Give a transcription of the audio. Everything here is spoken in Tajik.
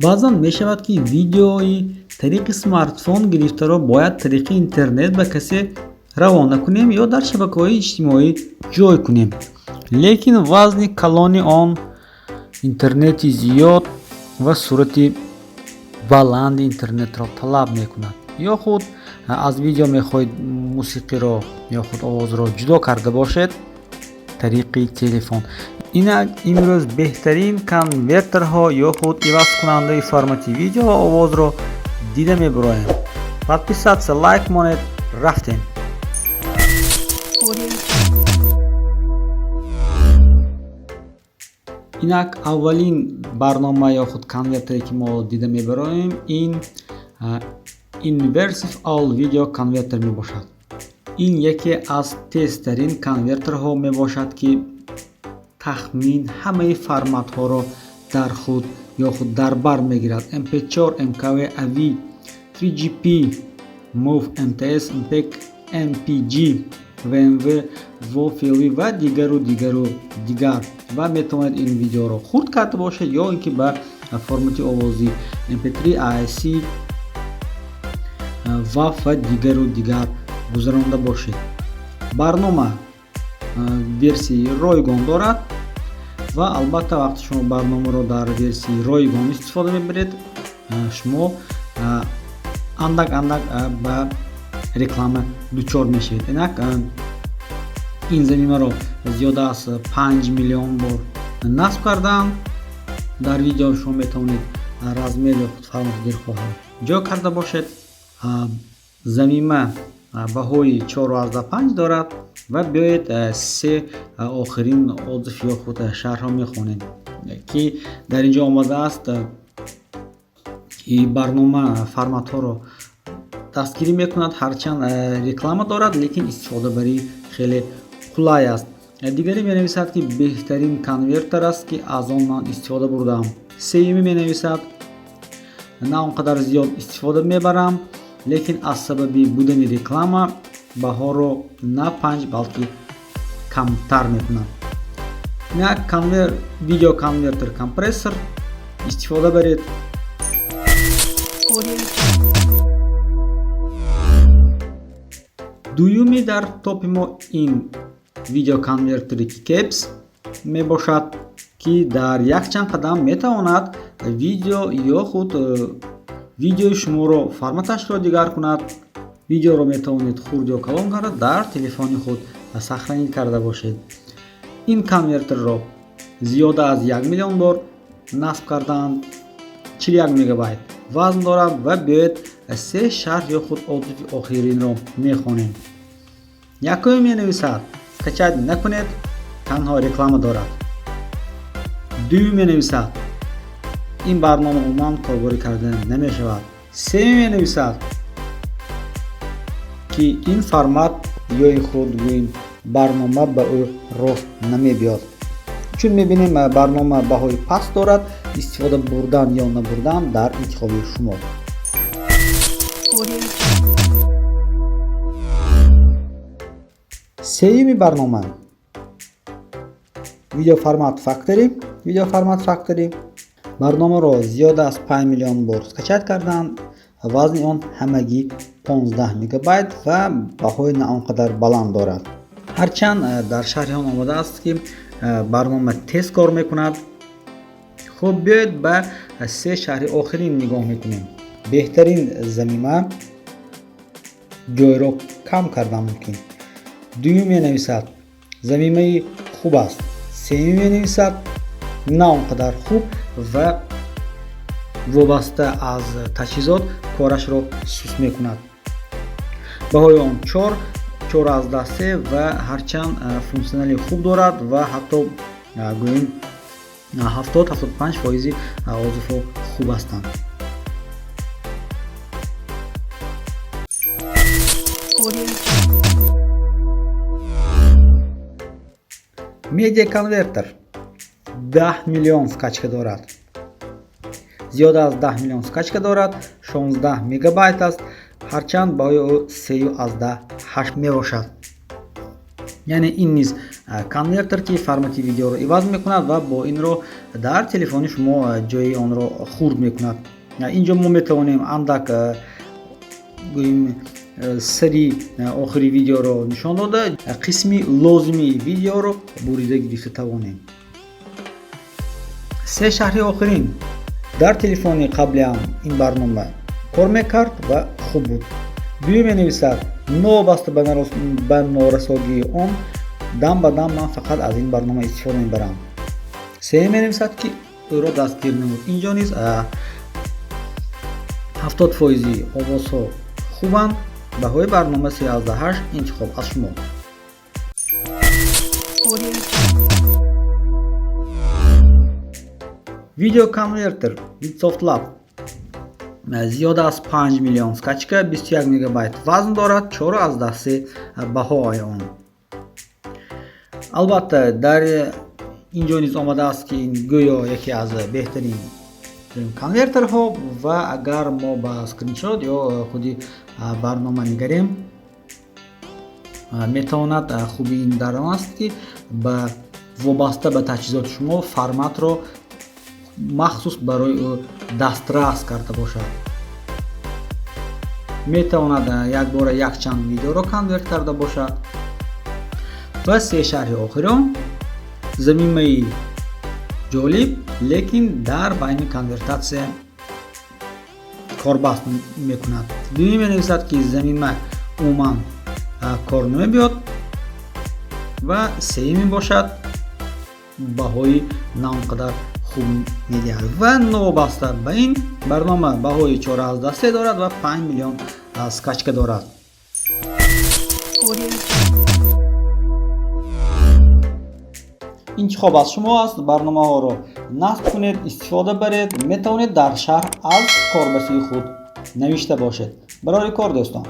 Баъзан мешавад, ки видеои тариқи смартфон гирифтаро бояд тариқи интернет ба касе равона кунем ё дар шабакаҳои иҷтимоӣ ҷой кунем. Лекин вазни калони он, интернети зиёд ва суръати баланди интернетро талаб мекунад. Ё худ аз видео мехоҳед мусиқиро ё худ овозро ҷудо карда бошед тариқи телефон. Инак, имрӯз беҳтарин конвертерҳо ё худ ивазкунандаи формати видео ва овозро дида мебароем. Подписаться, лайк монед, рафтем. Инак, аввалин барнома ё худ конвертере, ки мо дида мебароем, ин Inversive All Video Converter мебошад. Ин яке аз тезтарин конвертерҳо мебошад, ки тахмин ҳамаи форматҳоро дар худ ё худ дар бар мегирад: MP4, MKV, AV, 3GP, MOV, MTS, MPEG, MPG, WMV, WOFLV ва дигару дигару дигар. Ва метавонед ин видеоро хурд карда бошед ё ин ки ба формати овозӣ MP3, AAC, WAV ва дигару дигар гузаронда бошед. Барнома версияи ройгон дорад ва албатта, вақте шумо барномаро дар версияи ройгон истифода мебаред, шумо андак андак ба реклама дучор мешавед. Инак, ин замимаро зиёда аз 5 миллион бор насб кардаанд. Дар видео шумо метавонед размер ё худ формати дилхоҳро ҷой карда бошед. Замима баҳои 4,5 дорад ва биёед, се охирин отзыв ё худ шарҳро мехонем, ки дар ин ҷо омадааст, ки барнома форматҳоро дастгирӣ мекунад, ҳарчанд реклама дорад, лекин истифодабарӣ хеле қулай аст. Дигаре менависад, ки беҳтарин конвертер аст, ки аз он ман истифода бурдаам. Сеюмӣ менависад, на он қадар зиёд истифода мебарам, лекин аз сабаби будани реклама баҳоро на 5, балки камтар мекунам. Инак, Video Converter Compressor истифода баред. Дуюми дар топи мо ин видеоконвертери Keycaps мебошад, ки дар якчанд қадам метавонад видео ё худ видеои шуморо форматашро дигар кунад. Видеоро метавонед хурд ё калон карда, дар телефони худ сохранить карда бошед. Ин конвертерро зиёда аз 1 миллион бор насб кардаанд, 41 мегабайт вазн дорад. Ва биёед, се шарҳ ё худ отзыви охиринро мехонем. Якуме менависад: скачать накунед, танҳо реклама дорад. Дуюм менависад: ин барнома умуман корборӣ карда намешавад. Сеюм менависад, ки ин формат ё худ гӯем барнома ба ӯ рост намебиёд. Чун мебинем, барнома баҳои паст дорад, истифода бурдан ё набурдан дар интихоби шумо. Сеюми барнома Video Format Factory. Video Format Factory барномаро зиёда аз 5 миллион бор скачать карданд, вазни он ҳамагӣ 15 мегабайт ва баҳои на он қадар баланд дорад, ҳарчанд дар шарҳи он омадааст, ки барнома тез кор мекунад. Хуб, биёед, ба се шарҳи охирин нигоҳ мекунем. Беҳтарин замима, ҷойро кам кардан мумкин. Дуюм менависад, замимаи хуб аст. Сеюм менависад, на он қадар хуб ва вобаста аз таҷҳизот корашро суст мекунад. Баҳои он 4, 4,3 ва ҳарчанд функсионали хуб дорад ва ҳатто гӯем 70-75 фоизи отзывҳо хуб ҳастанд. Media Converter 10 миллион скачка дорад, зиёда аз 10 миллион скачка дорад, 16 мегабайт аст, ҳарчанд баҳои ӯ 3,8 мебошад. Яъне ин низ конвертер, ки формати видеоро иваз мекунад ва бо инро дар телефони шумо ҷои онро хурд мекунад. Инҷо мо метавонем андак, гӯем, сари охири видеоро нишон дода, қисми лозимии видеоро бурида гирифта тавонем. Се шарҳи охирин: дар телефони қаблиам ин барнома кор мекард ва хуб буд. Дуюм менависад: новобаста ба норасогии он, дам ба дам ман фақат аз ин барнома истифода мебарам. Сеюм менависад, ки ӯро дастгир намуд. Инҷо низ 70 фоизи овозҳо хубанд. Баҳои барнома 3,8. Интихоб аз шумо. Audio Jungle. Video Converter Vidsoft Lab зиёда аз 5 миллион скачка, 21 мегабайт вазн дорад, 4,3 баҳои он. Албатта, дар инҷо низ омадааст, ки ин гӯё яке аз беҳтарин конвертерҳо. Ва агар мо ба скриншот ё худи барнома нигарем, метавонад, хуби ин дар он аст, ки ба вобаста ба таҷҳизоти шумо форматро махсус барои ӯ дастрас карда бошад. Метавонад якбора якчанд видеоро конверт карда бошад. Ва се шарҳи охирон: замимаи ҷолиб, лекин дар байни конвертатсия корбаст мекунад. Дуюм менависад, ки замима умуман кор намебиёд. Ва сеюме бошад, баҳои на он қадар хуб медиҳад. Ва новобаста ба ин, барнома баҳои 4,3 дорад ва 5 миллион скачка дорад. Audio Jungle. Интихоб аз шумо аст. Барномаҳоро насб кунед, истифода баред. Метавонед дар шарҳ аз корбасии худ навишта бошед. Барори кор, дӯстон.